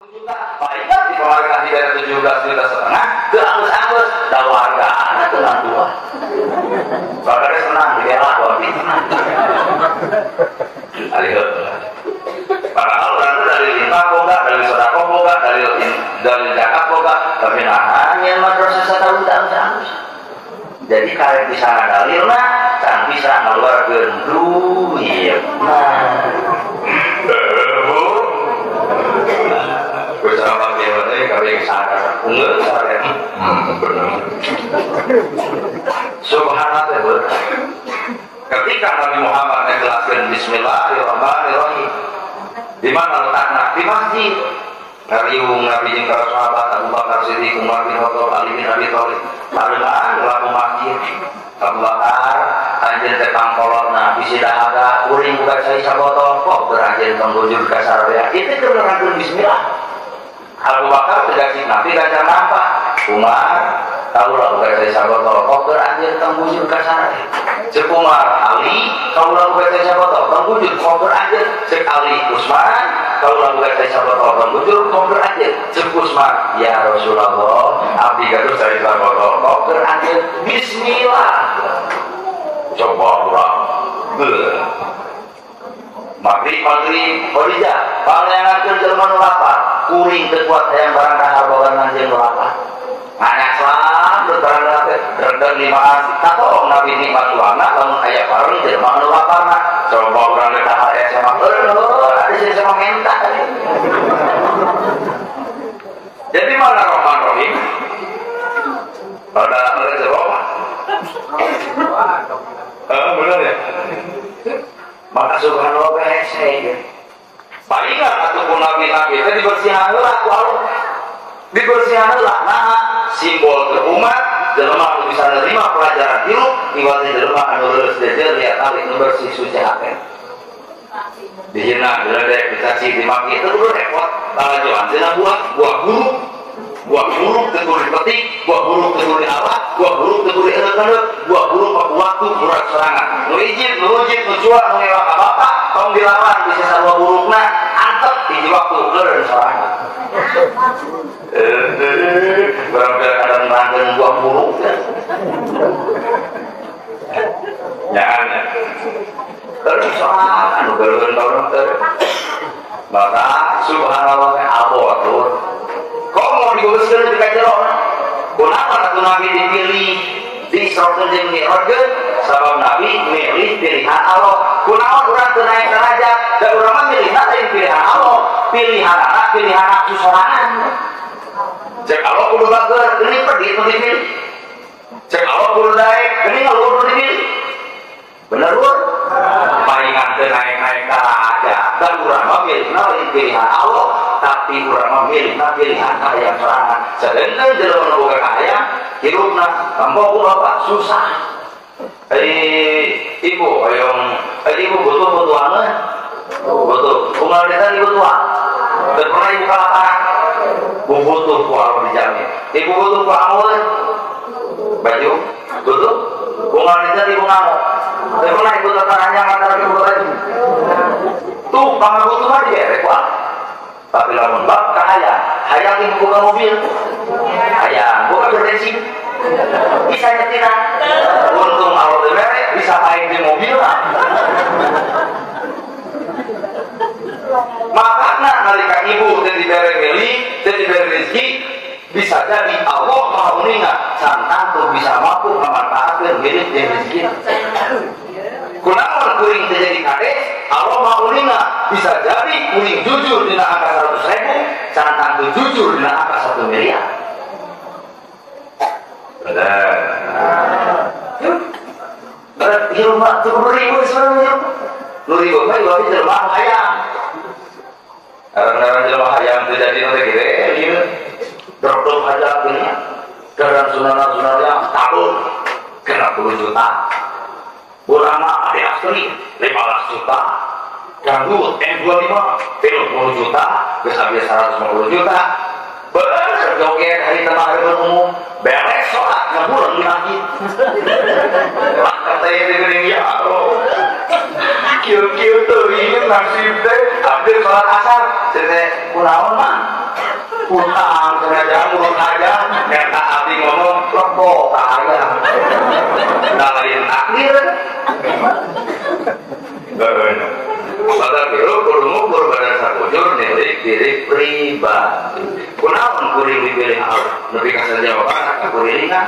Juta, palingan di pemerintah diberi 17,5 juta, ke angus-angus, dah warga anak tenang dua. Warganya senang, dibela, warga senang. Alih padahal orang itu dari lima boga, dari sodako boga, dari zakat boga, tapi nah hanya madrasah setahun angus-angus. Jadi karek bisa ngadalilna, can bisa ngaluarkeun duit. Nah, Bu. Bersama kami kami sadar, unggul sadar. Benar. Subhanallah. Ketika Nabi Muhammad menjelaskan Bismillahirrahmanirrahim, di mana letaknya? Di masjid. Ngariung Nabi jeung para sahabat Abu Bakar Siddiq, Umar bin Khattab, Ali bin Abi Thalib. Pareunaan laku masjid. Abu Bakar anjeun teh pangkolotna bisi dahaga kuring buka cai sabotol kok beranjeun tong bujur ka sararea. Itu keur nerangkeun bismillah. Abu Bakar teu gacik Nabi gacar nampak. Umar kaulah buka cai sabotol kok beranjeun tong bujur ka sararea. Cek Umar Ali kaulah buka cai sabotol tong bujur kok beranjeun. Cek Ali Usman kaulah buka cai sabotol tong bujur kok beranjeun. Cek Usman ya Rasulullah abdi gaduh cai sabotol kok beranjeun bismillah. Coba urang. Maghrib maghrib Khadijah pangangan jelema nu lapar kuring teu kuat hayang barang dahar babarengan jeung nu lapar. Nganyaslam barang dahar teh rendeng limaan tatong Nabi nikmat suana lamun aya bareng jelema nu laparna. Coba urang teh dahar aya sama heuh ada sama menta. Jadi mana Rahman Rahim? Pada rezeki. Benar ya? Maka subhanallah hese. Palingan ataupun nabi-nabi itu dibersihan heula ku Allah. Dibersihan heula nah simbol ke umat jelema anu bisa nerima pelajaran hirup iwati jelema anu leuleus jejer lihat alik nu bersih suci hate. Dihina, diledek, dicaci, dimaki itu kudu repot. Lalajoan cenah buah, buah buruk. Buah buruk teu kudu dipetik, buah buruk teu kudu dialah, buah buruk teu kudu dieuneuk-euneuk, buah buruk mah waktu murah sorangan. Nu ijib, nu ujib, nu cuak, nu ngewa ka bapak, tong dilawan bisa sarua burukna, antep hiji waktu leureun sorangan. Barang kadang nerangkeun buah buruk. Jangan. Terus sorangan nu geureun orang teh. Maka subhanallah teh abot tuh. Kok mau digobeskeun di kajerona? Kunaon atuh Nabi dipilih diisrokeun jeung mi'rajkeun? Sabab Nabi milih pilihan Allah. Kunaon urang teu naik derajat? Da urang mah milihna lain pilihan Allah, pilihan anak, pilihan nafsu sorangan. Cek Allah kudu bager, geuning pedit nu dipilih. Cek Allah kudu daek, geuning ngeluh nu dipilih. Bener lur? Palingan teu naik-naik derajat. Da urang mah milihna lain pilihan Allah, tapi urang mah milihna pilihan kahayang sorangan. Sedengkeun jelema nu boga kahayang, hirupna mampo ku bapak susah. Ibu hoyong, ibu butuh butuhan butuh. Unggal desa ibu tua, teu pernah ibu kalaparan. Butuh ku Allah dijamin. Ibu butuh ku Allah baju, butuh. Unggal desa ibu ngamuk, teu pernah ibu tetananya ngantar ibu baju. Tuh pangabutuh mah dibere ku Allah. Tapi lamun bab kahayang, hayang ibu boga mobil, hayang boga bensin, bisa nyetina. Untung Allah dibere bisa paling di mobil lah. Makana nalika ibu teu dibere milik, teu dibere rezeki, bisa jadi Allah Maha Uninga can tangtu bisa mampu memanfaatkeun milik jeung rezeki. Kunaon kuring teu jadi kades, Allah Maha Uninga bisa jadi kuring jujur dina angka 100.000, can tangtu jujur dina angka 1 miliar. Bener. Hirup mah cukup ribu sebenarnya. Nu ribu mah ieu jelema hayang. Orang-orang jelema hayang teu jadi nu teh gede ieu. Drop-drop aja gini. Garan sunana-sunana tahun kena 10 juta. Burama ade asli 15 juta. Ganggu M25 30 juta, geus habis 150 juta. Bener joget hari temarin umum, beres sholat ngebulan di masjid. Kata yang digeuning ya Allah. Kieu-kieu teuing nasib teh, abdi sholat asar, cenah kunaon mah? Utang sengaja mulut aja nyata abdi ngomong lebo ka hayang. Da lain takdir. Maka biru kudu ngukur badan sakujur milik diri pribadi. Kunaon kuring dipilih Allah? Nepi ka jawaban ka kurilingan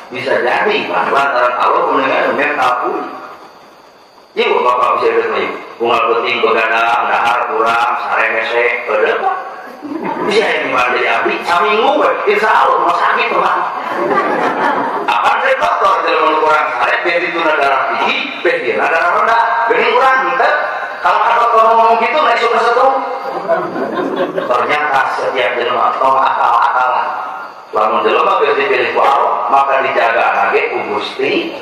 bisa jadi lantaran Allah kuningan mental kuring. Ieu bapak bisa geus mah unggal penting begadang dahar kurang sare hese beureum. Bisa yang dimana jadi abdi saminggu we insya Allah rumah sakit mah. Apaan saya dokter jelema kurang sare bedituna darah tinggi bedina darah rendah geuning urang henteu. Kalau ada dokter ngomong gitu nggak suka setrum. Ternyata setiap jelema tong akal-akalan. Lamun jelema geus dipilih ku Allah, maka dijaga lagi ku Gusti.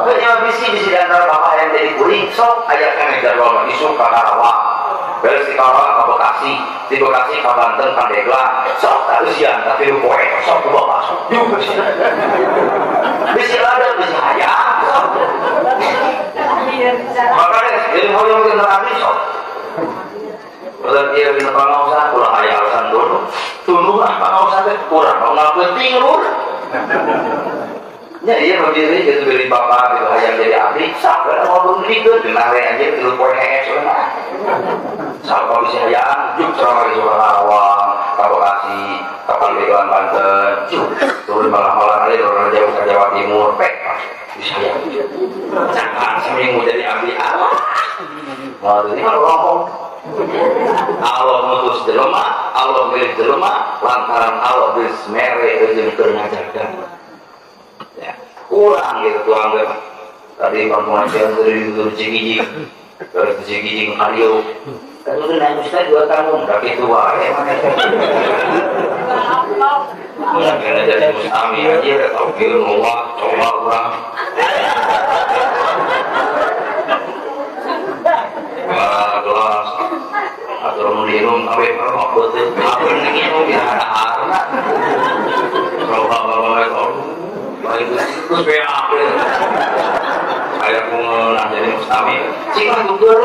Teu bisi-bisi di antara bapak yang jadi kuring sok aya keneh jadwal isuk ka Karawang. Beres di Karawang ka Bekasi, di Bekasi ka Banten Pandeglang. Sok tak usian tapi lu poe sok ku bapak sok. Yuk bisi. Bisi lada bisi hayang sok. Makanya jadi hoyong teu abdi sok. Ulah ieu dina pangaosan ulah aya alasan tunduh. Tunduh ah pangaosan teh kurang unggal penting lur. Nya ieu mah diri geus beli bapak gitu hayang jadi abdi sok we moal beungkeun dina we anjeun tilu poe hees we mah. Sok bisi hayang juk ceramah di Karawang, ka Bekasi, ka Pandeglang Banten, juk turun malah-malah ari urang jauh ka Jawa Timur pek bisa hayang. Cakap seminggu jadi abdi Allah. Wah, ini kalau ngomong Allah mutus jelema, Allah milih jelema lantaran Allah geus mere jeung keur ngajarkeun. Ya, kurang gitu tuang we. Tadi pampungan dari Cikijing, dari Cikijing Aryo. Kan udah nanya Ustaz 2 tahun, tapi itu wae mana. Kena jadi mustami aja tau kieu Allah, coba urang. Wah, gelas atau mau diinum awe merokok teh apa nginum ya ada harna coba bawa itu baik terus BAP aya kumaha jadi mustami cing gugur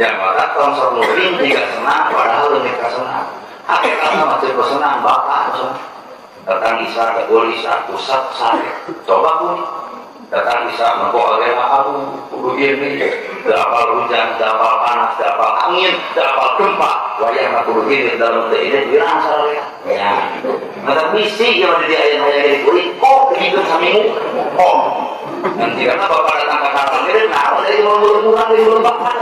ya maka tong sok muring jika senang padahal leungit ka senang hakikatna mah teu senang bapak datang isa tegul isa pusat sare coba kuring datang bisa mengko oleh aku kudu ini dapal hujan, dapal panas, dapal angin, dapal gempa wayang kudu ini dalam teh ini wirang sararea ya mata bisi yang di ayam hayang jadi kuring kok hidup saminggu kok nanti karena bapak datang ke Karawang ini naon dari mau kurang dari belum bapak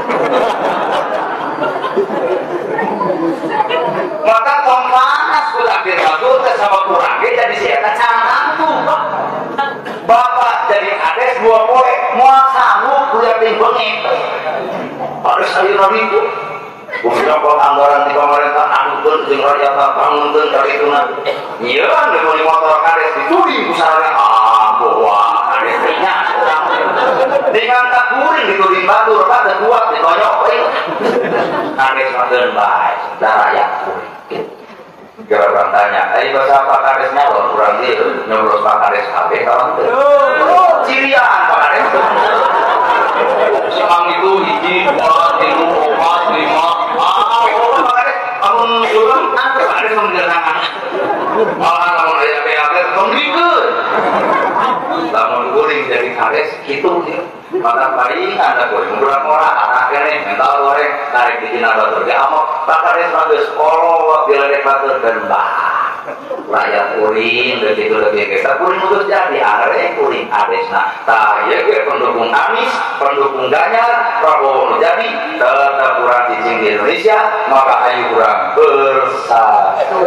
maka tong panas ku takdir batur teh sama kurang ge jadi si eta cangkang tuh bapak jadi kades 2 poe moal sanggup kuliah ting beungit harus ayeuna ribu kumaha anggaran di pemerintah adukeun jeung rakyat bangunkeun karituna nyieun deui meuli motor kades dituding ku sarana ah boa kades teh nya dengan kakuring dituding batur teh kuat ditonyok we kades mah keun bae da rakyat kuring. Kalau orang tanya, ayo bahasa apa kades nyalon? Kurang dia nyoblos Pak Kades KB kawan teu. Cirian Pak Kades. Semang itu 1, 2, 3, 4, 5. Ah, Pak Kades, amun urang anter Pak Kades menggerangan. Malah lamun aya BAP tong dikeun. Lamun kuring jadi kades kitu ieu. Maka paling ada kuring urang ora arah keneh mental goreng tarik di dina batur ge amok Pak Kades mah geus kolot diledek batur gembah. Rakyat kuring geus kitu leuwih kita kuring geus jadi arek kuring adesna. Tah ieu ge pendukung Anies, pendukung Ganjar, Prabowo nu jadi tetap kurang cicing di Indonesia, maka ayo kurang bersatu.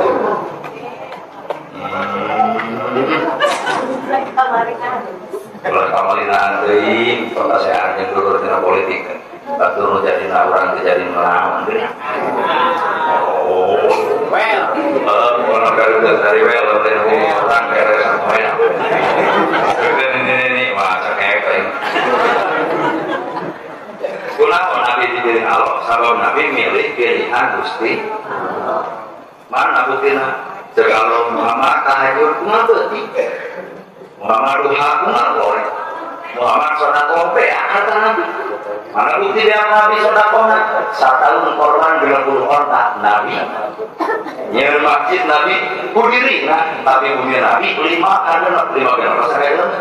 Kalau kamalinaan teuing, kota sehat jeung luhur tina politik. Batur nu jadina urang teh jadi naon deui. Oh, well. Kalau dari well teh urang beres poe. Ini wah cekek teuing. Kunaon Nabi dipilih Allah, sabab Nabi milih pilihan Gusti. Mana buktina? Cek Allah Muhammad tahajud kumaha teuing? Muhammad duha kumaha poe? Muhammad sedekah teh kata Nabi. Mana bukti beak Nabi sedekahna? Satahun korban 60 onta Nabi. Nyeun masjid Nabi kudirina, tapi bumi Nabi 5 kana 5 kana sareuna.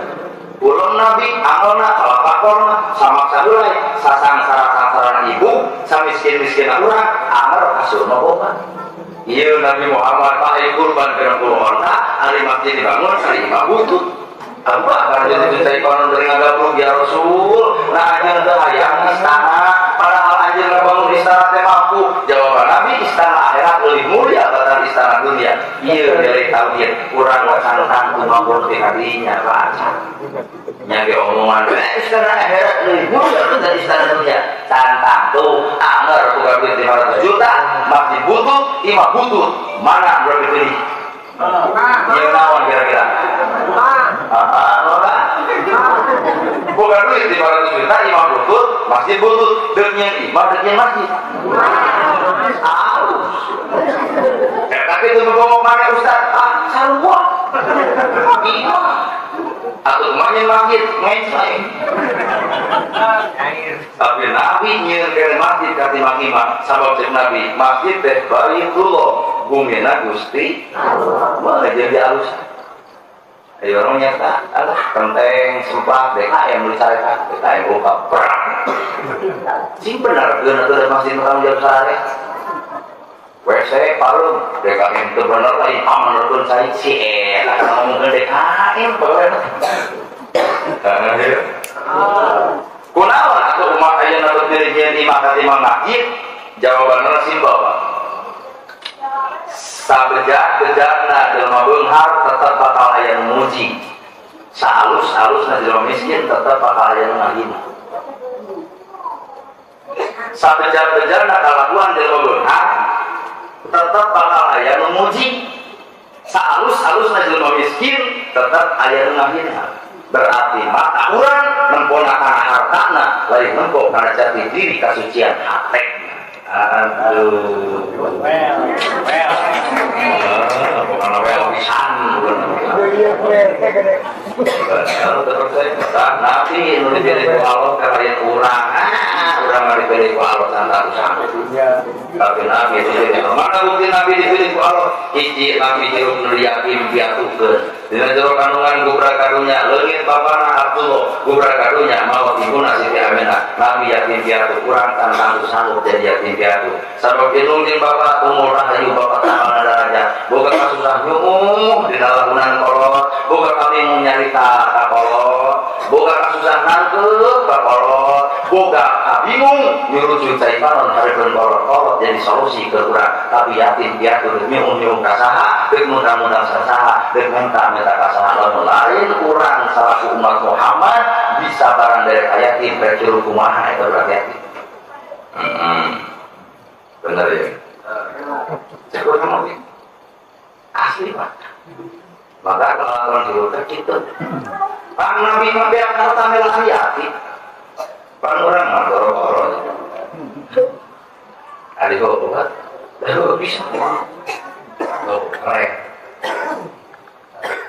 Ulun Nabi angona kalapakorna samak sadulai sasangsara-sangsarana ibu samiskin-miskin urang anger kasurna boga. Ieu Nabi Muhammad pae kurban 60 onta, ari masjid dibangun ari imah butut. Abu Bakar jadi cai konon dari ngagabruk ya Rasul, nah anjeun teu hayang istana, padahal anjeun ngabangun istana teh mampu. Jawaban Nabi, istana akhirat leuwih mulia batan istana dunia. Ieu nilai tauhid, urang ngacantang kumaha teh kadinya baca. Nya ge omongan istana akhirat leuwih mulia batan istana dunia. Cantang tuh anger boga duit 500 juta, masjid butut, imah butut, mana berarti pilih? Ieu naon kira-kira? Bukan duit 500 juta, imah butut, masjid butut, deuk nyeun imah, deuk nyeun masjid. Alus. Tapi itu ngomong mana Ustaz? Ah, sarua. Imah. Atuh mah nyeun masjid, ngenceng. Tapi Nabi nyeun ke masjid katimbang imah, sabab cek Nabi, masjid teh baitullah, bumina Gusti Allah. Mah jadi alus. Ayo orang nyata, alah kenteng, sempak, DKM beli sarekat, DKM buka perang. Sing bener, geuna teu masjid tanggung jawab sare. WC parung, DKM teu bener lain pamanerkeun cai si eta ngomongkeun DKM bae. Kunaon atuh umat ayeuna teu milih nyeun imah katimbang masjid? Jawabanna simpel, Pak. Sabejat-bejatna jelema beunghar tetep bakal aya nu muji. Saalus-alusna jelema miskin tetep bakal aya nu ngahina. Sabejat-bejatna kalakuan jelema beunghar tetep bakal aya nu muji. Saalus-alusna jelema miskin tetep aya nu ngahina. Berarti mata urang nempona kana hartana lain nempo kana jati diri kasucian hate. Aduh, well, bukan well pisan, bukan. Nabi nu dipilih ku Allah kalayan urang, urang mah dipilih ku Allah santar sanggup. Tapi Nabi dipilih, mana bukti Nabi dipilih ku Allah? Hiji Nabi hirup nu yatim piatukeun. Dina jero kandungan gubra karunya leungit bapana Abdullah, gubra karunya maot ibuna Siti Aminah. Nabi yatim piatu urang tantang sanggup jadi yatim piatu. Sabab indung jeung bapak umur rahayu bapak tambah darajat. Boga kasusah nyuuh dina lagunan kolot, boga kami nyarita ka kolot, boga kasusah nangkeup ka kolot, boga kabingung nyurucut cai panon hareupeun kolot-kolot jadi solusi ke urang. Tapi yatim piatu deuk nyuuh-nyuuh ka saha, deuk mundang-mundang saha, deuk menta-menta ka saha. Lamun lain urang salaku umat Muhammad bisa barang dari yatim rek juru kumaha eta urang yatim. Bener ya? Cek urang ngomong asli Pak. Maka kalau hirup teh kitu. Pang Nabi mah beak harta melah yatim. Pang urang mah goro-goro. Ari obat, baru bisa. Tuh, keren.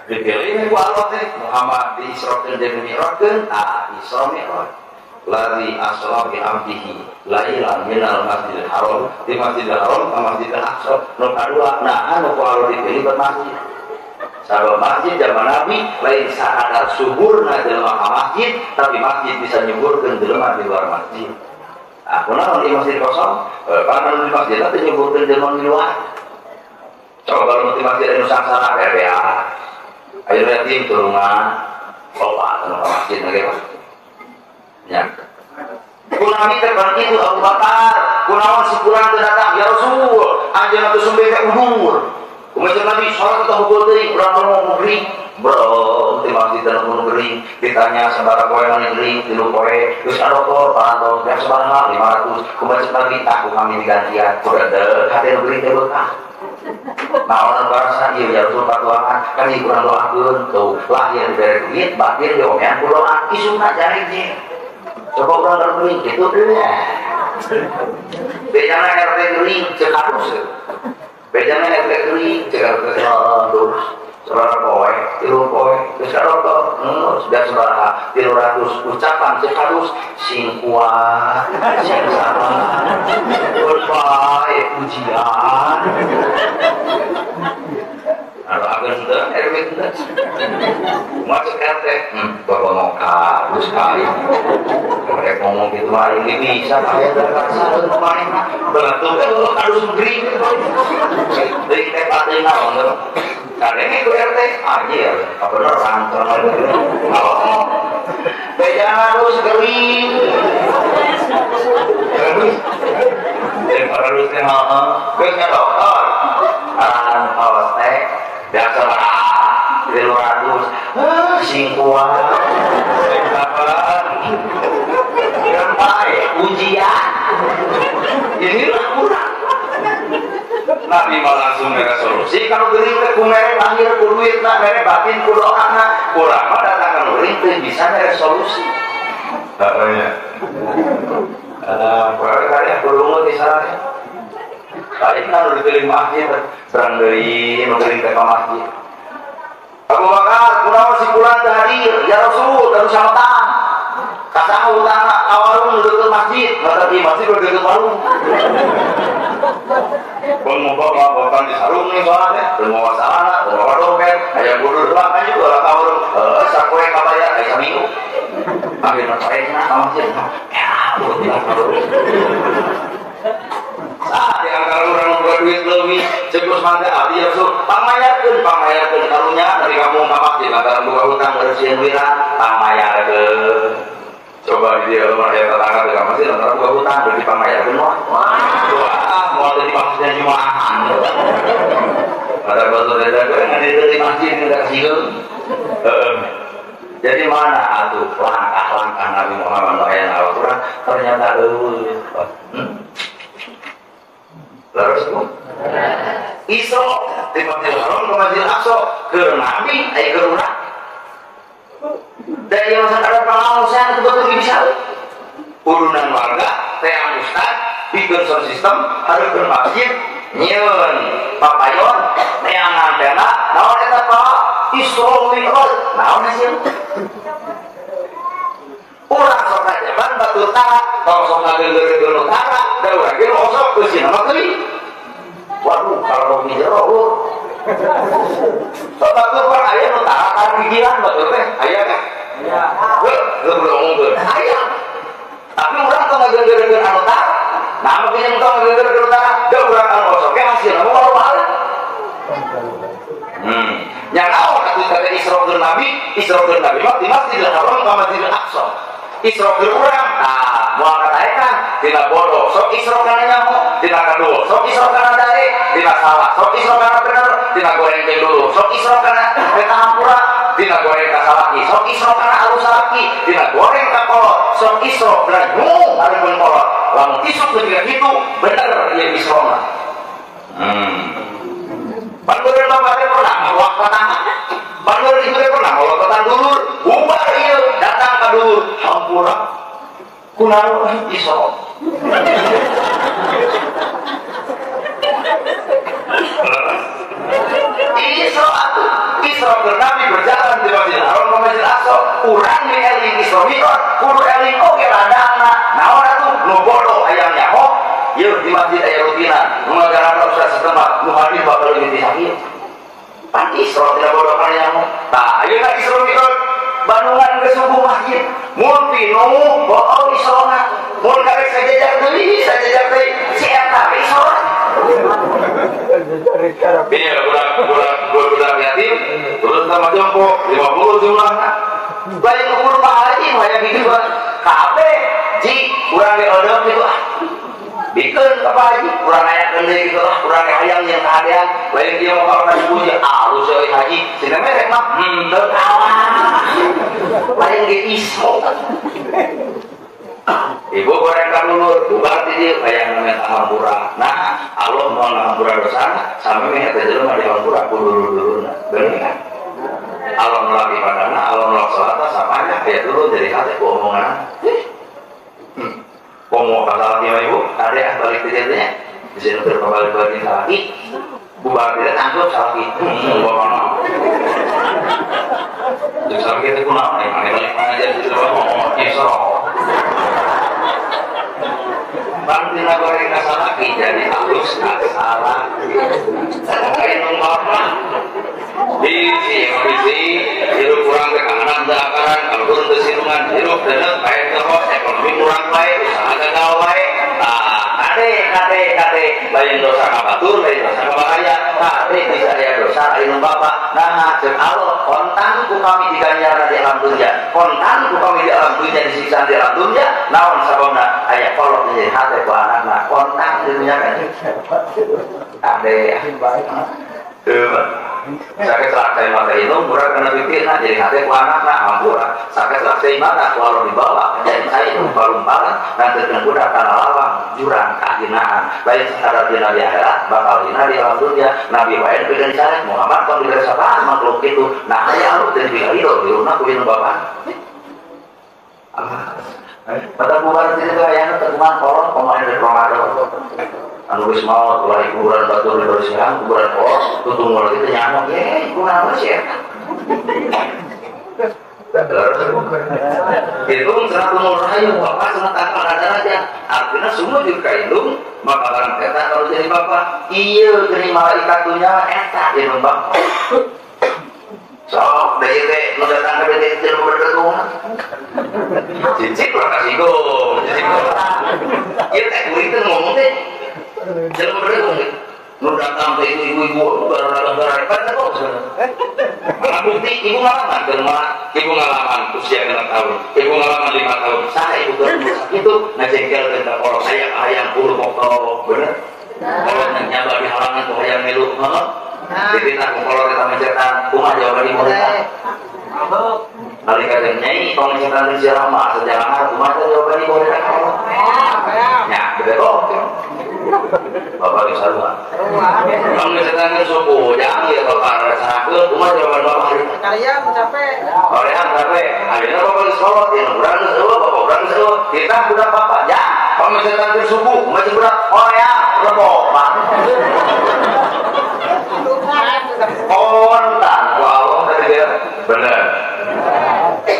Dipilih ku Allah teh Muhammad diisrokeun jeung mi'rajkeun, ah Isra Mi'raj. Ladzi asra bi abdihi lailan minal masjidil haram, di masjidil haram ka masjidil aqsa. Nu kadua, nah anu ku Allah dipilih buat masjid. Sabab masjid zaman Nabi lain sakadar suburna jelema ka masjid, tapi masjid bisa nyuburkeun jelema di luar masjid. Ah, kunaon di masjid kosong? Karena di masjid teh nyuburkeun jelema di luar. Coba kalau di masjid anu sangsara berea. Ayo yatim tulungan, loba anu ka masjid ge Pak. Ya. Ku Nabi teh bareng kitu Abu Bakar, kunaon si fulan teu datang ya Rasul, anjeunna teu sumbe teh udur. Kumaha Nabi salat teh hukul deui, urang ngomong gering. Bro, di masjid teh nu gering, ditanya sabaraha poe maneh gering, 3 poe, geus adoktor, parantos, beak sabaraha 500. Kumaha Nabi tah ku kami digantian, ku dedeg hate nu gering teh beukah. Naon anu karasa ieu ya Rasul patuangan, kan ieu kurang doakeun tuh, lahir dibere duit, batin diomean ku doa, isukna jari je. Coba urang gering gitu deh. Bejana RT gering cek halus. Bejana RT gering cek halus. Sabaraha poe, 3 poe, geus kadoktor, geus 200 dan sabaraha 300 ucapan cek kadus sing kuat sing sabar berbae ujian. Ada agen teu RW teu. Masuk RT, bapak mau kadus kali. Mereka ngomong gitu hari ini bisa kalian terpaksa kemarin betul kadus negeri. Dari tempat ini naon tuh. Kadang itu RT anjir, apa bener kantor. Oh, beda harus kering. Dan harusnya heeh. Geus ka dokter. Arahan kaos teh biasa lah 300 sing kuat sing sabar sampai ujian inilah kurang. Nabi mah langsung mere solusi kalau gering teh ku mere lahir ku duit na mere batin ku doa na kurang mah datang ka gering teh bisa mere solusi. Heeh nya. Kali kurungut di sana. Lain kan udah dipilih masjid, serang dari nugering ke masjid. Abu Bakar, kunaon si fulan teu hadir, ya Rasul, terus sametan. Kasang utang ka warung deukeut masjid, mata di masjid udah deukeut warung. Pun mau bawa bawa di sarung nih soalnya, teu mawa sarana, teu mawa dompet, aya gudur lah kan juga ka warung. Heuh, sapoe kabayar aya saminggu. Akhirna paehna ka masjid. Ya, udah ka warung. Saat yang antara orang boga duit leuwih ceuk Usman teh abdi ya Rasul pangmayarkeun karunya dari kampung ka masjid lantaran boga hutang bersieun wira pangmayarkeun. Coba di dia rumah aya tetangga teh ka masjid lantaran boga hutang beuki pangmayarkeun wah. Wah, moal teh di masjid jumaahan. Pada batur teh ngan di masjid teh sieun. Heeh. Jadi mana atuh langkah-langkah Nabi Muhammad aya Al-Qur'an ternyata eueuh. Terus bu, Isra di Masjidil Haram ke Masjidil Aqsa ke Nabi, ayo ke urang. Dari yang ada pengawasan itu betul bisa. Urunan warga, teang ustad, bikin sound system, harus ke masjid, nyeun papayon, teangan tena, naon eta pak Isra Mi'raj, naon hasil? Urang sok kajaban batu tara, tong sok ngageuleureun utara, da urang ge osok eusina mah teuing. Waduh, kalau di jero lu. Sok batur pan aya nu tara kan pikiran batur teh, aya teh. Aya. Heuh, geus ngomongkeun. Aya. Tapi urang tong ngageuleureun anu tara. Nah, mah kieu tong ngageuleureun utara, da urang anu osok ge hasilna mah balik. Nya naon atuh teh Isra keur Nabi, Isra keur Nabi mah di Masjidil Haram ka Masjidil Aqsa. Isra keur urang, tah moal kataekan tina bodoh sok Isra kana nyaho, tina kadua sok Isra kana dae, tina salah sok Isra kana bener, tina goreng teh dulu sok Isra kana eta hampura, tina goreng ka salaki sok Isra kana alus salaki, tina goreng ka kolot sok Isra kana nyung hareupeun kolot. Lamun isuk teu kitu bener ieu Isra mah. Panggeureun bapak teh pernah ngawak tangan. Panggeureun ibu teh pernah ngawak tangan dulur, bubar ieu datang ka dulur hampura. Kunaon Isra. Isra atuh, Isra keur Nabi berjalan di Masjidil Haram ke Masjidil Aqsa, urang ge eling Isra Mi'raj, kudu eling oge ladangna. Naon atuh nu bodoh hayang nyaho, ieu di masjid aya rutinan, nu ngagarana ustaz setempat, nu hadir bakal leuwih sakit. Pan Isra tidak bodoh kana nyaho. Tah, ayeuna Isra Mi'raj Bandungan ke subuh masjid, mun pinu bohong Isrona, mun karek sajajar deui, sajajar deui, si eta we Isra. Ini budak yatim, terus sama jompo 50 jumlahna. Lain ukur Pak Haji mah hayang kitu kabeh ji urang ge odot kitu ah. Bikeun ka Pak Haji, urang ayakeun deui kitu lah, urang ge hayang jeung kahadean, lain dia mah kalau dipuji alus euy haji, cenah merek mah henteu kalah. Lain ge Isra. Ibu goreng ka dulur, bubar ti dieu hayang minta hampura. Nah, Allah moal ngahampura dosana, sampe meh eta jelema dihampura ku dulur-dulurna. Bener kan? Allah nolak ibadahna, Allah nolak salatna, samanya aya turun jadi hate ku omongan. Komo ka salaki mah ibu, kade ah balik ti dieu nya. Di sini keur balik-balik salaki. Bubar ti tangkep salaki. Bapana. Terus sampai kita kunaon nih, mana balik pengajian di rumah Isra. Bang tina goreng ka salaki jadi halus ka salaki. Kayak bapak bisi bisi hirup kurang ke kanan teu akaran kaluhur teu sirungan hirup deuneu bae terus ekonomi kurang bae usaha gagal wae. Tah kade kade kade lain dosa ka batur lain dosa ka bahaya kade bisa aya dosa anu bapak. Nah ceuk Allah kontan ku kami diganjar di alam dunia, kontan ku kami di alam dunia disiksa di alam dunia. Naon sababna aya kolot di hate ku anakna kontan di dunia kan kade sakit selak saya mata itu murah karena pipi nah jadi hati ku anakna hampura sakit selak saya mata ku Allah dibawa jadi saya itu balumpalan nanti budak tanah lawang jurang kehinaan lain sekadar dina di akhirat bakal dina di alam dunia. Nabi wae pikeun sareng Muhammad tong dibere syafaat makhluk itu nah aya Allah teh diberi di rumah ku indung bapak pada bubar itu ayana teguhan kolon pemain dari Ramadan anu geus maot ulah kuburan batur di bersihan kuburan kolot tutung lagi teh nyamuk ye kumaha sih eta hitung cenah tumul rahayu bapak cenah tangkal aja artinya semua jeung ka indung maka barang eta kalau jadi bapak ieu geuning malaikat dunya eta indung bapak sok deui teh nu datang ka dieu teh nu berdegung cicik lah kasih cicik ieu teh kuring teh ngomong teh jelema berdegung nu datang teh ibu-ibu gara-gara pada kok mana bukti ibu ngalaman jelema ibu ngalaman usia 6 tahun ibu ngalaman 5 tahun saha ibu keur itu ngajengkel teh kolot aya hayang buru pokok bener kolot nyaba di halangan ku hayang milu heeh dititah ku kolot eta mencetan kumaha jawaban ibu teh balik ka nyai tong mencetan sejarah mah sejarah kumaha jawaban ibu teh nya beda kok bapak bisa luar. Kalau misalkan suku, jangan ya bapak rasakeun, kumaha jawaban bapak hari. Karya capek. Karya capek. Akhirnya bapak di Solo, ya urang geus eueuh, bapak urang geus eueuh. Kita budak bapak, ya. Kalau misalkan suku, kumaha budak Korea, lebok, Pak. Kontan ku Allah tadi dia. Bener.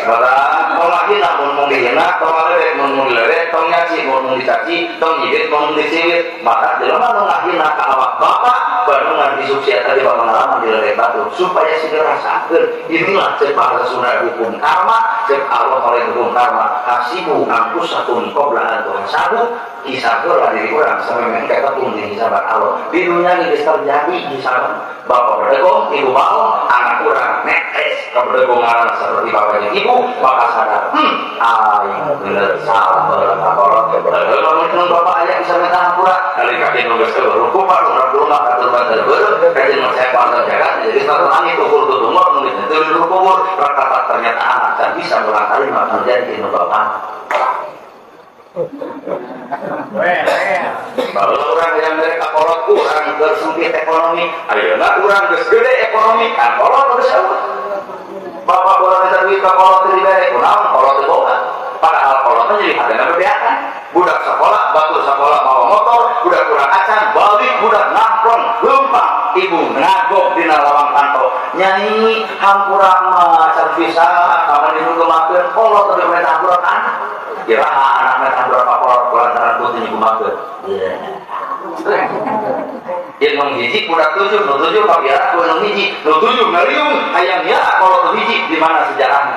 Maka tong hina mun mung dihina, tong ngalewek mun mung dilewek, tong nyaci mun mung dicaci, tong nyibit mun mung diciwit. Maka jelema nu ngahina ka awak bapak bandungan disubsi eta di pengalaman dilewek batur supaya segera rasakeun. Inilah cek bahasa Sunda hukum karma, cek Allah oleh hukum karma. Hasibu anfusakum qabla an tuhasabu, hisablah diri urang sampai tepung di hisaban Allah. Di dunia geus terjadi hisaban. Bapak berdegong, ibu baong, anak urang netes keberdegongan seperti bapaknya ibu, maka sadar, aing bener salah baheula ka kolot. Lamun bapak aya bisa minta hampura, kali kaki nu geus eueuh kumpul urang rumah katur banter beureum, kajeun mah saya pantar jagat jadi satu langit ukur tutumur nu diteureun kubur, rata ternyata anak can bisa ulang kali maka jadi nu bapak. Kalau orang yang mereka kolot kurang tersempit ekonomi, ayeuna urang geus gede ekonomi kan kolot geus eueuh. Bapak bola minta duit ka kolot teu dibere, kunaon kolot teu boga. Padahal kolot mah jadi hatena bebeakan. Budak sekolah, batur sekolah bawa motor, budak kurang acan, balik budak nangkrong, leumpang, ibu ngagok dina lawang kantor. Nyai hampura mah can bisa kapan dihukumakeun kolot teu minta hampura ka anak. Kiraha anak minta hampura ka kolot lantaran putih nyukumakeun. Yang nu hiji budak tujuh, nu tujuh kapiara ku nu hiji, nu tujuh ngariung hayang ya kolot nu hiji di mana sejarahna?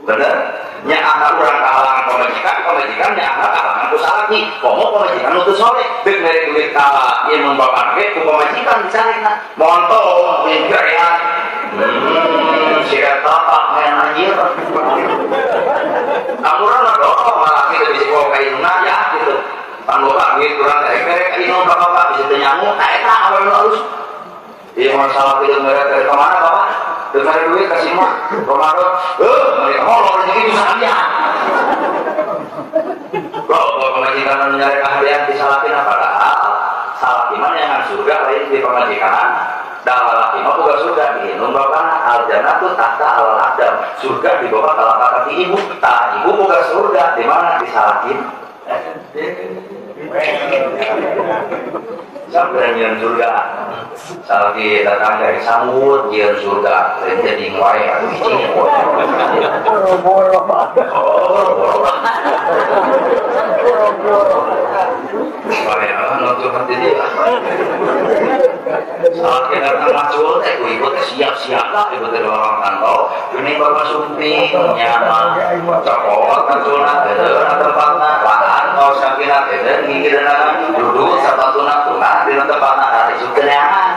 Bener? Nya anak urang kahalangan pamajikan, pamajikan nya anak kahalangan ku salaki. Komo pamajikan nu teu soleh, deuk mere duit ka ieu nu bapak ge ku pamajikan dicarekna. Montong ya. Si eta pak main anjir. Amuran mah dorong lalaki teu bisa bawa ka indungna ya gitu. Pan loba duit urang teh mere ka indung ka bapak bisa teu nyamu, tah eta awewe nu alus. Ieu masalah kieu mere teh ka mana bapak? Teu mere duit ka si mah. Ramadan, mereka molor rezeki bisa hadiah. Loh, pamajikan anu nyarek kahadian ti salakina padahal salaki mah nyangan surga lain di pamajikan. Da lalaki mah boga surga di indung bapana, al-jannatu tahta alal aqdam. Surga di bawah telapak kaki ibu. Tah ibu boga surga di mana di salakin? Sampai nyian surga. Salaki datang dari sambut nyian surga. Lain jadi wae atuh cicing. Boro-boro. Oh, boro. Boro-boro. Wae nonton hati dia. Salaki datang masuk teh ku ibu teh siap-siap lah ibu teh orang kantor. Geuning bapak sumping nyaman. Cokot kaculna teh tempatna laan kaos kakina teh ngigirna duduk sapatuna tunah dina tempatna ari teu neangan.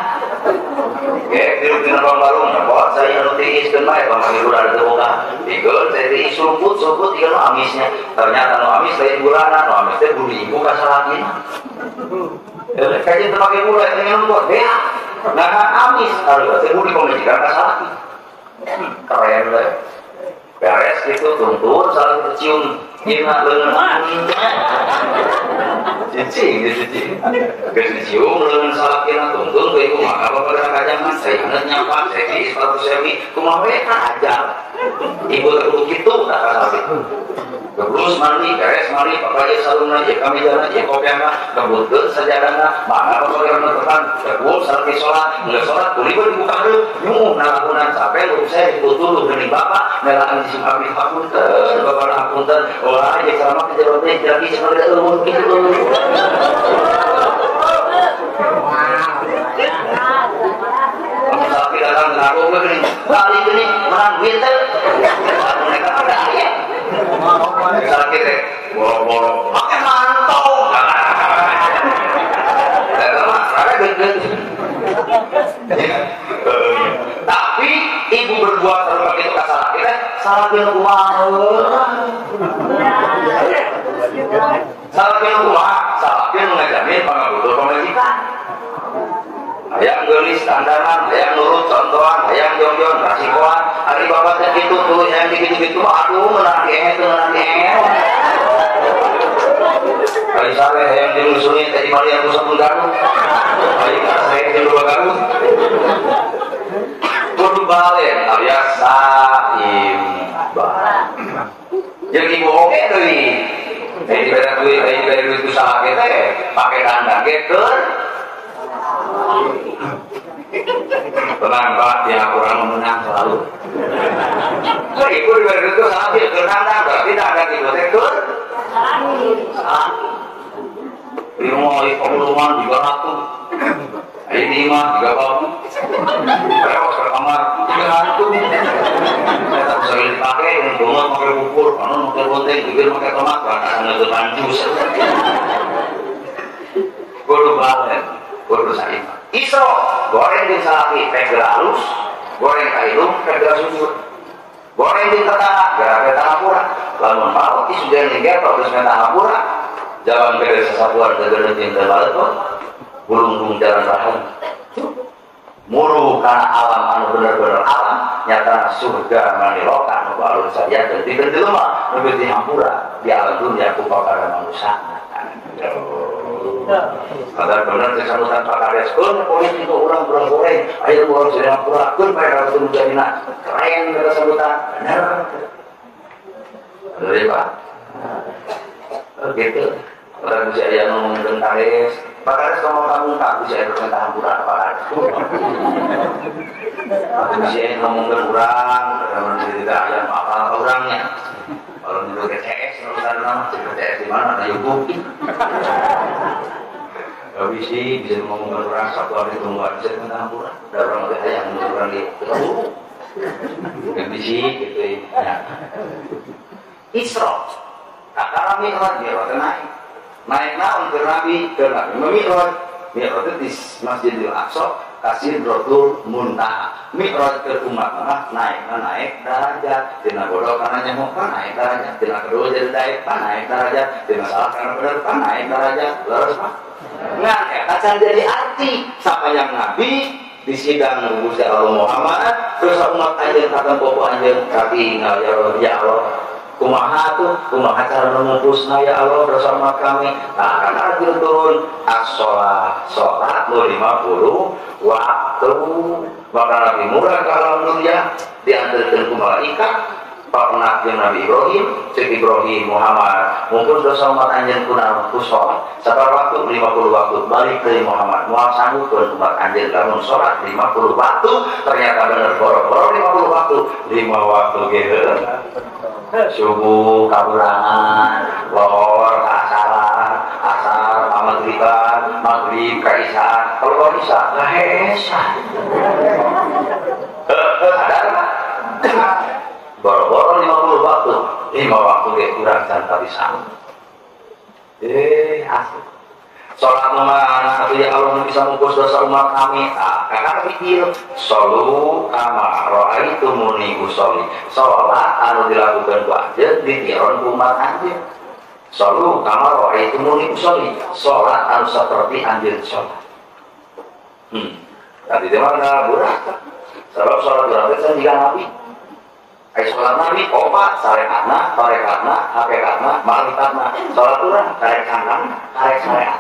Ge diuk dina balung nyopot saya anu tiis keun bae pamagi ulah teu boga. Pikeun saya tiis sumput-sumput ieu nu amisnya. Ternyata nu amis lain gulana, nu amis teh budi ibu ka salakina. Kajian teu pake gula teh ngeun buat beak. Nah amis aduh teh budi pamajikan ka salaki. Keren deh. Beres gitu tuntun saling tercium gimana lengan cicing cicing geus dicium lengan salakina tuntun we kumaha bapak kajangan saya geus nyampak saya di sepatu sewi kumaha we ajar ibu teh kudu kitu tah ka salaki geus mandi beres mandi bapak ieu sarungna ieu kamejana ieu kopiahna kebutkeun sajadahna mangga bapak keur tekan teguh salaki salat geus salat kuliah dibuka deui nyuuh nalakunan sampe lu saya ditutup geuning bapak nelaan si abdi hapunten bapak hapunten wah ieu ceramah teh jero teh lagi sebagai eueuh kitu. Salaki datang ke aku geuning kali geuning menang duit teh mereka ada aya. Salaki teh boro-boro pakai mantau. Eta mah rada geugeut. Tapi ibu berbuat seperti itu ka salaki teh salaki nu kumaha? Salaki nu kumaha? Salaki nu ngajamin pangabutuh pamajikan. Hayang geulis dandanan, hayang nurut contohan, hayang jongjon rasikoan. Ari bapak teh kitu tuluy hayang dikitu-kitu mah aduh meunang teu meunang ehe. Ari sare hayang dimusuni teh di Maria ku sabun garut. Ari saya jeung dua garut. Kudu balen alias saimbang. Jeung ibu oge deui. Teh dibere duit, teh dibere duit ku salaki teh pake dandan ge keur. Tenang Pak, yang kurang memenang selalu. Nah, ibu diberi duit salaki keur dandan, berarti dandan ibu teh keur salaki. Ieu mah pemulungan 300. Ini mah 3 babu. Terus ke kamar 300. Saya tak bisa dipakai, bunga pakai pupur, anu pakai bonteng, bibir pakai tomat, bahkan ngeueutan jus. Kudu balen, kudu saimbang. Isro, goreng jeung salaki pek geura alus, goreng ka indung pek geura sujud. Goreng jeung tetangga geura minta hampura. Lamun maot isujan jeung geto geus minta hampura. Jalan ke desa sapuan teu geureun jeung teu baleut, bulunggung jalan rahayu. Muru kana alam anu bener-bener alam nyatana surga maniloka nu alun sadiakeun pikeun jelema nu geus dihampura di alam dunia ku pakara manusia. Agar bener teh salutan Pak Kades keun politik urang urang goreng aya urang jadi hampura keun bae ka nu jadina keren eta salutan bener. Bener Pak. Gitu. Orang bisa aya ngomongkeun Kades. Pak Kades ngomong kamu tak bisa aya minta hampura Pak Kades. Bisa aya ngomongkeun urang, urang tidak aya apa-apa urangnya. Kalau di BCS urusan nama BCS di mana ada YouTube. Gak bisa bisa ngomongkeun urang satu hari tungguan bisa minta hampura. Da urang teh hayang urang di buru. Gak bisa gitu ya. Isra. Kakara Mi'raj, Mi'raj naik. Naik naon ke Nabi, Mi'raj. Mi'raj itu di Masjidil Aqsa, kasih Sidratul Muntaha. Mi'raj ke umat mah naik, naik derajat. Tina bodoh karena nyamuk naik derajat. Tina kedua jadi daik naik derajat. Tina salah karena bener naik derajat. Leres mah. Nah, eta can jadi arti sapanjang Nabi di sidang Gusti Allah Muhammad terus umat anjeun katempo ku anjeun katingal ya Allah ya Allah. Kumaha tuh, kumaha cara mengumpulna ya Allah bersama kami. Nah, kan arti turun as-sholat, sholat 50 waktu. Maka Nabi murah ke alam dunia, diantarkan ke malaikat, Papenak jeung Nabi Ibrahim, cek Ibrahim Muhammad, mungkin dosa umat anjeun kunaon ku salat. Sabar waktu 50 waktu balik deui Muhammad. Moal sanggup umat anjeun lamun salat 50 waktu, ternyata bener boro-boro 50 waktu, 5 waktu ge heuh. Subuh kaburangan, lohor kasaran, asar pamagriban, maghrib ka isya, keluar isya ngahesa. Sadar mah. Boro-boro 50 waktu, 5 waktu ge kurang can tapi sanggup. Asli. Salat mah ya Allah bisa mengkus dosa umat kami. Ah, kakak pikir solu kama raaitumuni usolli. Salat anu dilakukan ku anjeun ditiron ku umat anjeun. Solu kama raaitumuni usolli. Salat anu seperti anjeun salat. Tadi di mana burak? Sebab salat burak teh jiga Nabi. Ai salat Nabi opat sarekatna, tarekatna, hakikatna, ma'rifatna. Salat urang karek cangkang, karek syariat.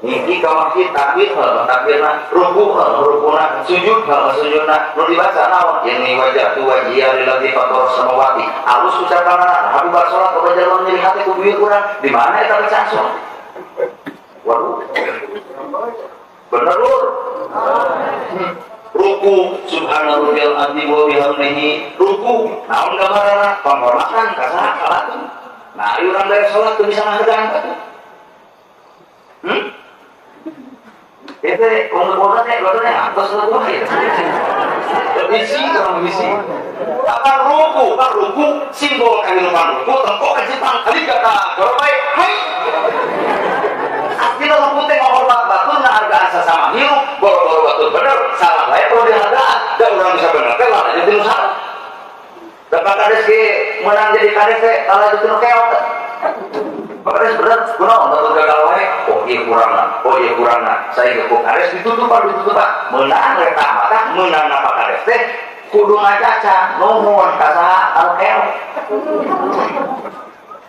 Niki ka masjid takbir heuh takbirna, ruku heuh rukuna, sujud heuh sujudna, nu dibaca naon? Ini wajah tu wajhiya lillazi fatara samawati. Alus ucapanna, habis bar salat ka jalan nyeri hati ku duit urang, di mana eta bacaan salat? Waduh. Bener lur. Ruku subhana rabbiyal azim wa bihamdihi, ruku naon gambaranna? Penghormatan ka saha ka batur. Nah, ieu urang dari salat teu bisa ngahargaan ka tuh. Itu umur-umurnya teh baturnya atas atau ya. Bisi kalau bisi. Apa ruku? Apa ruku? Simbol kehidupan ruku tengkok ke Jepang kali kata goropai. Hai. Artinya ruku teh ngahormat batur ngahargaan sesama hirup, boro-boro batur bener, salah wae perlu dihargaan. Da urang bisa bener teh lah jadi nu salah. Da Pak Kades ge menang jadi kades teh kalah jadi nu keok. Pak Kades bener, kunaon batur gagal wae. Oh ieu kurangna, oh ieu kurangna. Saya ge ku Kades ditutupan ditutupan. Meunang rek mata meunang na Pak Kades teh kudu ngacaca nuhun ka saha anu keok.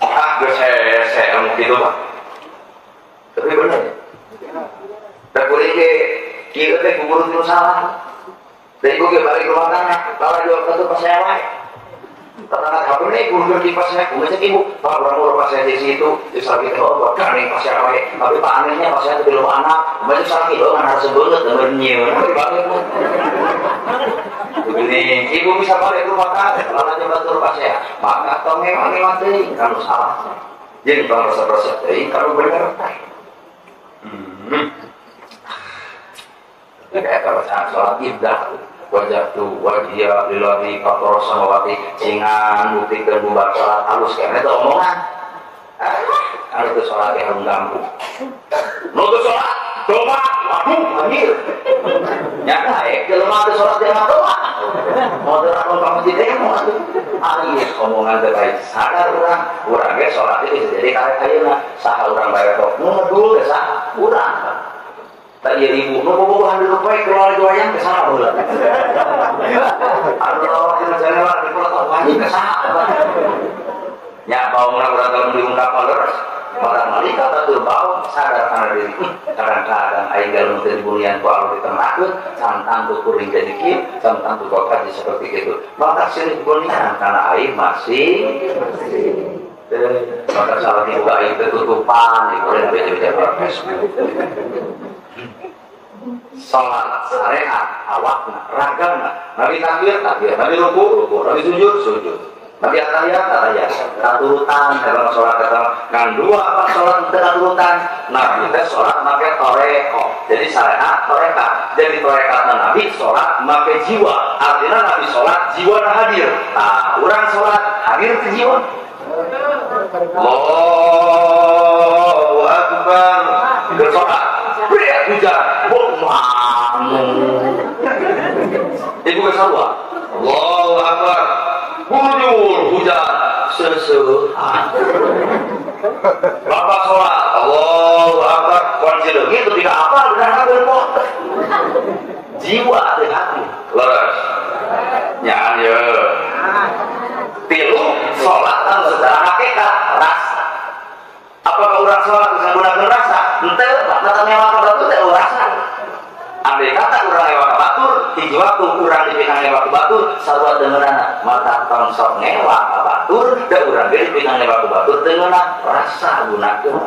Ah geus hese anu kitu Pak. Tapi bener. Da kuring ge kieu teh kudu nu salah. Da ibu ge balik rumah tangga, lalah jual katu pas saya wae. Tetangga HP ini kudu kipas saya, kudu cek ibu. Pak urang urang pas saya di situ, di salah kita buat kami pas saya wae. Tapi pak anehnya pas saya di rumah anak, banyak salah ibu kan harus banget denger nyieu. Balik begini, ibu bisa balik rumah tangga, lalah jual batur pas saya. Maka tong ngewa-ngewa teuing kalau salah. Jadi tong resep-resep teuing kalau bener. Kayak kalau saat sholat ibdah wajah tu wajhiya lillazi fatara samawati cingan buktikeun bubar sholat halus karena itu omongan. Anu teu sholat ge harus gampu. Nu teu sholat doa waduh anjir. Nya kae jelema teu sholat dia mah doa. Mau teu rakon ka masjid teh moal atuh. Alus omongan teh baik sadar urang, urang ge sholat bisa jadi karek ayeuna saha urang bae tok nu ngedul teh saha urang. Tak iya ibu, nu bobogohan duduk baik keluar wayang ke saha baheula. Anu lawak dina jendela di kula teh wajib ke saha. Nya baungna urang kalau diungkap leres, para malaikat atur bau sadar kana diri. Kadang-kadang aing galung teu dibunian ku alur ditengahkeun, santang tu kuring jadi kieu, santang tu kaji seperti itu. Maka silih bunian kana aing masih maka salah dibuka aing ketutupan, diboleh beda-beda Facebook. Salat syariat awakna ragana Nabi takbir takbir, Nabi ruku ruku, Nabi sujud sujud, Nabi atahiyat atahiyat, katurutan dalam sholat kata kan dua apa sholat teu katurutan. Nabi teh sholat make toreko, jadi syariat torekat, jadi torekatna Nabi sholat make jiwa, artinya Nabi sholat jiwa hadir. Nah, urang sholat hadir ke jiwa. Allahu Akbar bersolat berat hujan bomamu ibu kesarua Allahu Akbar bujur hujan sesehan bapak sholat Allahu Akbar kunci leungit ketika apa benar berpot jiwa teh hati leres nyaan ye tilu sholat anu secara hakikat rasa. Apakah urang sholat bisa menggunakan rasa? Henteu, mata nyewa ka batur teh rasa. Andai kata urang nyewa ka batur, Hiji waktu urang dipikang ngewa ku batur sarua teu ngeunahna. Mata tong sok ngewa ka batur da urang ge dipikang ngewa ku batur teu ngeunah rasa gunakeun.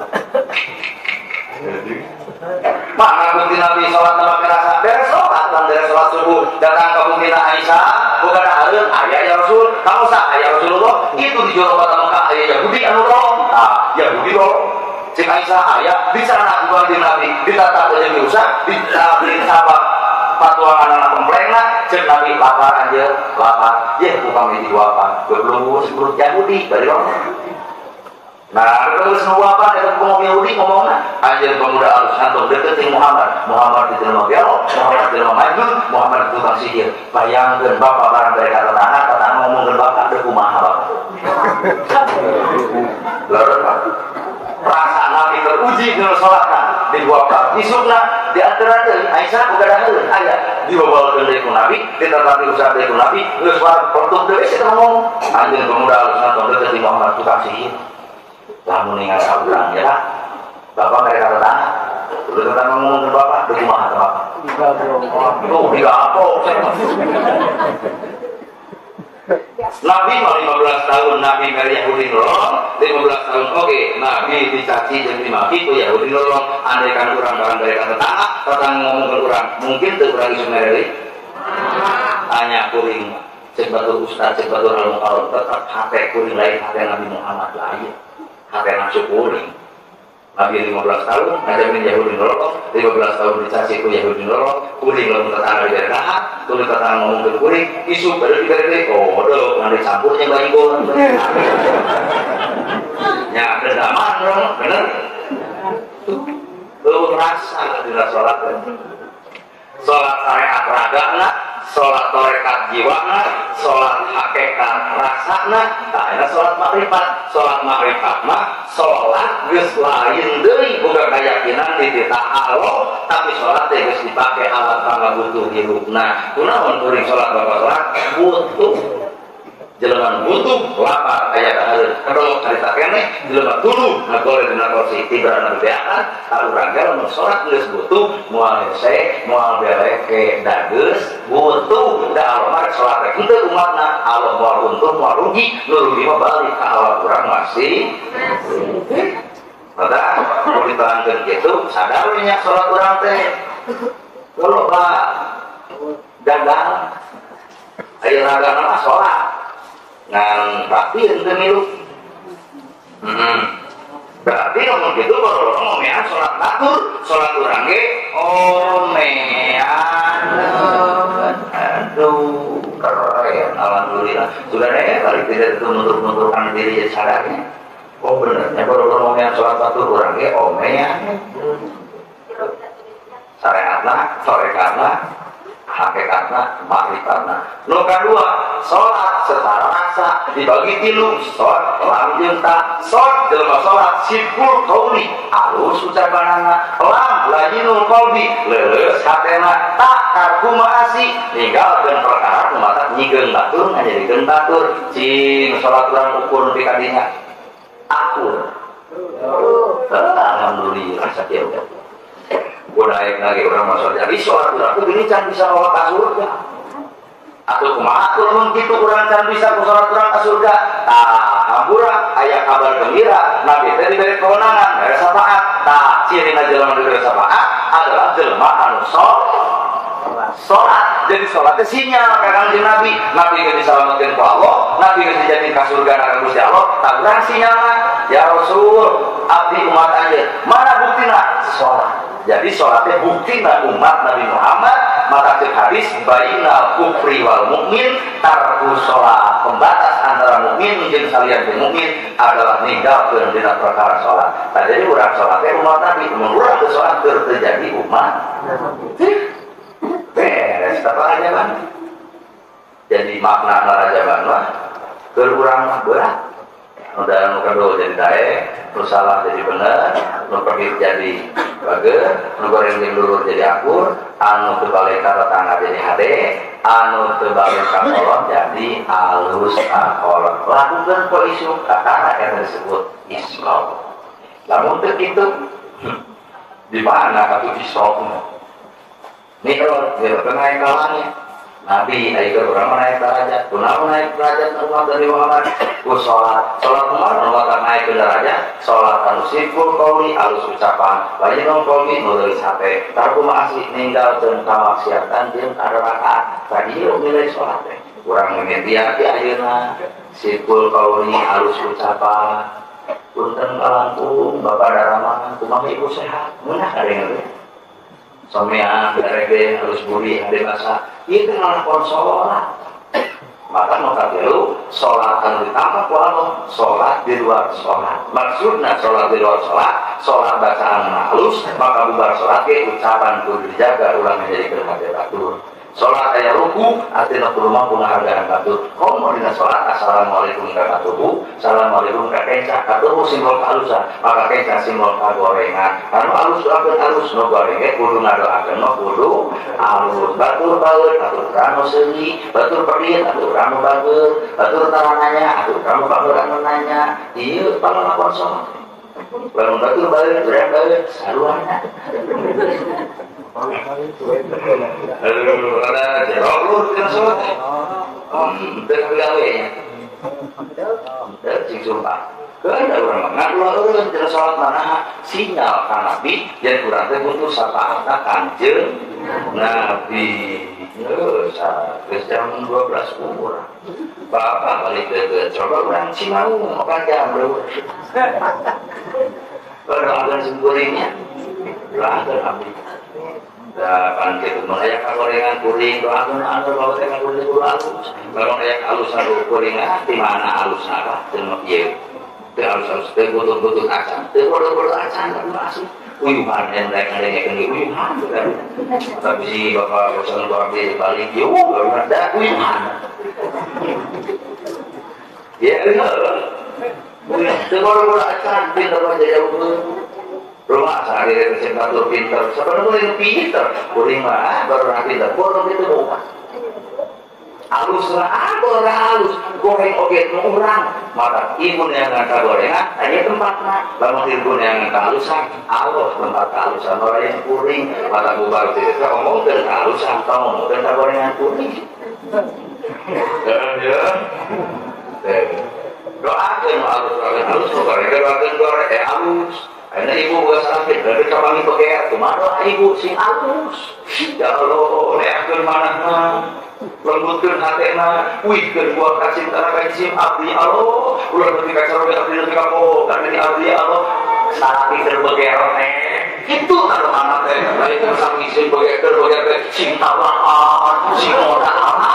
Mana bukti Nabi sholat tanpa rasa? Beres sholat, lan beres sholat subuh datang ke bumi Aisyah, bukan hareun aya ya Rasul, kamu sah aya Rasulullah, itu di jero kota Mekah aya Yahudi anu rolong, ah Yahudi rolong. Cik Aisyah aya bicara aku kanjeng Nabi, ditatap jeung diusak, ditabrik sahabat patuangan anak komplengna, cek Nabi lapar anjeun, lapar, yeh upami dihuapan, goblok sebelum Yahudi bari rolong. Nah, terus nuapan eta ngomong Yahudi ngomongna, anjeun pemuda alus ngantung deket jeung Muhammad. Muhammad diterima belok, Muhammad diterima majnun, Muhammad tukang sihir. Bayangkeun bapak barang dari tetangga, tetangga ngomongkeun bapak deuh kumaha bapak. Leres Pak. Perasaan Nabi teruji dina salatna, dihuapan isukna diantaran deui Aisyah boga dahareun aya dibabalkeun deui ku Nabi, ditatapi usah deui ku Nabi, geus wareg pelentuk deui eta ngomong. Anjeun pemuda alus ngantung deket jeung Muhammad tukang sihir. Lamun ningali urang ya Pak. Bapak mereka tetangga. Udah tetangga ngomong ke bapak, udah kumaha ke bapak? Tuh, digaplok. Nabi mah 15 tahun Nabi mere Yahudi nolong, 15 tahun oke, Nabi dicaci jeung dimaki ku Yahudi nolong. Andaikan urang barang mereka tetangga, tetangga ngomong ke urang, mungkin teu urang ieu mere deui. Tanya kuring, cek batur ustaz, cek batur al-mukarram, tetap hate kuring lain hate Nabi Muhammad lain. Hati nafsu kuring. Nabi 15 tahun ngajarin Yahudi nolong, 15 tahun dicaci ku Yahudi nolong, kuring lamun tetangga dibere dahar, kuring tetangga ngomongkeun kuring, isuk bade dibere deui, oh deuk ngan dicampur jeung bayi gol. Nya dendaman dong, bener? Tuh rasa dina salat. Salat syariat ragana, salat tarekat jiwana, salat hakikat rasana, tah eta salat makrifat. Salat makrifat mah salat geus lain deui boga keyakinan di titah Allah, tapi salat teh geus dipake alat pangabutuh hirupna. Kunaon kuring salat bapak salat butuh. Jelema butuh lapar aya dahareun kedok carita keneh jelema tuluh ngagore dina kursi tibarana bebeakan ka urang ge lamun salat geus butuh moal hese moal beleke da geus butuh da Allah mah salat teh henteu umatna Allah moal untung moal rugi nu rugi mah balik ka Allah urang masih maka mun diterangkeun kitu sadar we nya salat urang teh loba gagal aya ragana mah salat ngan rapi henteu milu. Berarti ngomong gitu baru ngomean salat batur, salat urang ge omean. Aduh, keren alhamdulillah. Sudah deh kali tidak itu nutur-nuturkan diri jadi sadarnya. Oh benernya baru ngomean salat batur urang ge omean. Syariatna, tarekatna, hakikatna, makrifatna. Nu kadua, salat secara rasa dibagi tilu, salat lam jeung ta. Salat jelema salat sibul qauli, alus ucapanana, lam layinul qalbi, leuleus hatena, ta tarku maasi, ninggalkeun perkara nu matak nyieun batur ngajadikeun batur. Cing salat urang ukur nepi ka dinya. Akur. Alhamdulillah sakieu. Gua naik lagi orang masuk jadi sholat urang tuh gini can bisa nolak ka surga atau kumaha lamun kitu urang can bisa ku sholat urang ka surga tah hampura aya kabar gembira Nabi teh diberi kewenangan bere syafaat tah cirina jelema diberi syafaat adalah jelema anu sholat jadi sholatnya sinyal ka Kanjeng Nabi Nabi geus disalametkeun ku Allah Nabi geus dijadikan ka surga ka Gusti Allah tah urang sinyalna ya Rasul abdi umat anjeun mana buktina sholat. Jadi sholatnya bukti umat Nabi Muhammad maka cek hadis bainal kufri wal mukmin tarku sholat, pembatas antara mukmin jeung salian jeung mukmin adalah ninggalkeun dina perkara sholat. Nah, jadi urang sholatnya umat Nabi, mun urang teu sholat teu terjadi umat. Beres apa aja bang? Jadi makna rajaban mah keur urang mah berat. Udah nu kadua jadi daek, nu salah jadi bener, nu pergi jadi bager, nu goreng jeung lulur jadi akur, anu teu balik ka tetangga jadi hade, anu teu balik ka kolot jadi alus ka kolot. Lakukeun poe isuk kakara eta disebut Islam. Lamun teu kitu di mana katuh Islam? Mi'raj, mi'raj naik ka langit. Nabi ayo urang naik derajat, kunaon naik derajat umat Nabi Muhammad ku salat. Salat kumaha nu naik ke derajat? Salat anu siful qauli alus ucapan, lain qauli nu leulis hate. Tarku maasi ninggalkeun kamaksiatan jeung kararakaan. Tadi nilai salat teh. Urang mimitian ti ayeuna siful qauli alus ucapan. Punten kalangkung Bapak Darama kumaha ibu sehat? Meunah kadeng teh. Somea, darebe, halus buri, hade basa. Itu ngalakon sholat. Maka nu katilu, sholat anu ditambah ku Allah, sholat di luar sholat. Maksudna sholat di luar sholat, sholat bacaan halus, maka bubar sholat ge ucapan kudu dijaga ulah menjadi hate batur. Sholat aya ruku, artinya kudu mampu ngahargaan batur. Komo dina sholat, assalamualaikum ka katuhu, assalamualaikum ka kenca, katuhu simbol kehalusan, maka kenca simbol kagorengan. Anu alus doakeun alus, nu goreng ge kudu ngadoakeun nu kudu alus. Batur baeut, aturan nu seuri, batur pedit, aturan nu bager, batur tarananya, aturan nu bager anu nanya. Ieu pangalakon sholat. Lamun batur baeut, urang baeut, saruana. Aduh, ada jerok lu dina sholat. Teu gawe nya. Teu cing sumpah. Keun da urang mah ngadoa eureun dina sholat manaha sinyal ka Nabi yen urang teh butuh syafaatna Kangjeng Nabi. Heuh, geus jam 12 kurang. Bapak balik ke coba urang Cimaung 4 jam bro. Doakeun simkuringnya. Doakeun abdi. Da pan kitu mun aya kagorengan kuring doakeun anu bawa teh kuring kudu alus. Lamun aya alus anu kuring di mana alusna bah teu ieu. Teu alus-alus teu butut-butut acan. Teu bodoh-bodoh acan kudu asih. Uyuhan yang rek ngadengekeun uyuhan. Tapi si bapak bosan ku abdi balik ieu da uyuhan. Ya heuh. Teu bodoh-bodoh acan pinter mah jauh. Rumah sehari resep batur pinter, sebenarnya pinter, kuring mah baru pinter, bodoh itu bukan. Alus lah, baru halus, goreng oge nu urang, maka ibu yang ngangka gorengan, hanya tempatna, lamun ibu yang ngangka alusan, Allah tempat kehalusan orang yang kuring, maka bubar teh ngomongkeun kehalusan, tong ngomongkeun ka gorengan kuring. Ya. Doakeun alus, alus goreng, doakeun goreng, alus. Ayeuna ibu boga sakit, berarti kapangi beker, kumaha doa ibu sing alus. Ya Allah, leakeun manahna, lembutkeun hatena, wihkeun buah kacintana ka jisim abdi Allah, ulah nepi ka caroge abdi nepi ka poho, karena abdi Allah salaki keur beger teh. Kitu tah doana teh, lain sang isim beger teh sing tawahan, sing modal.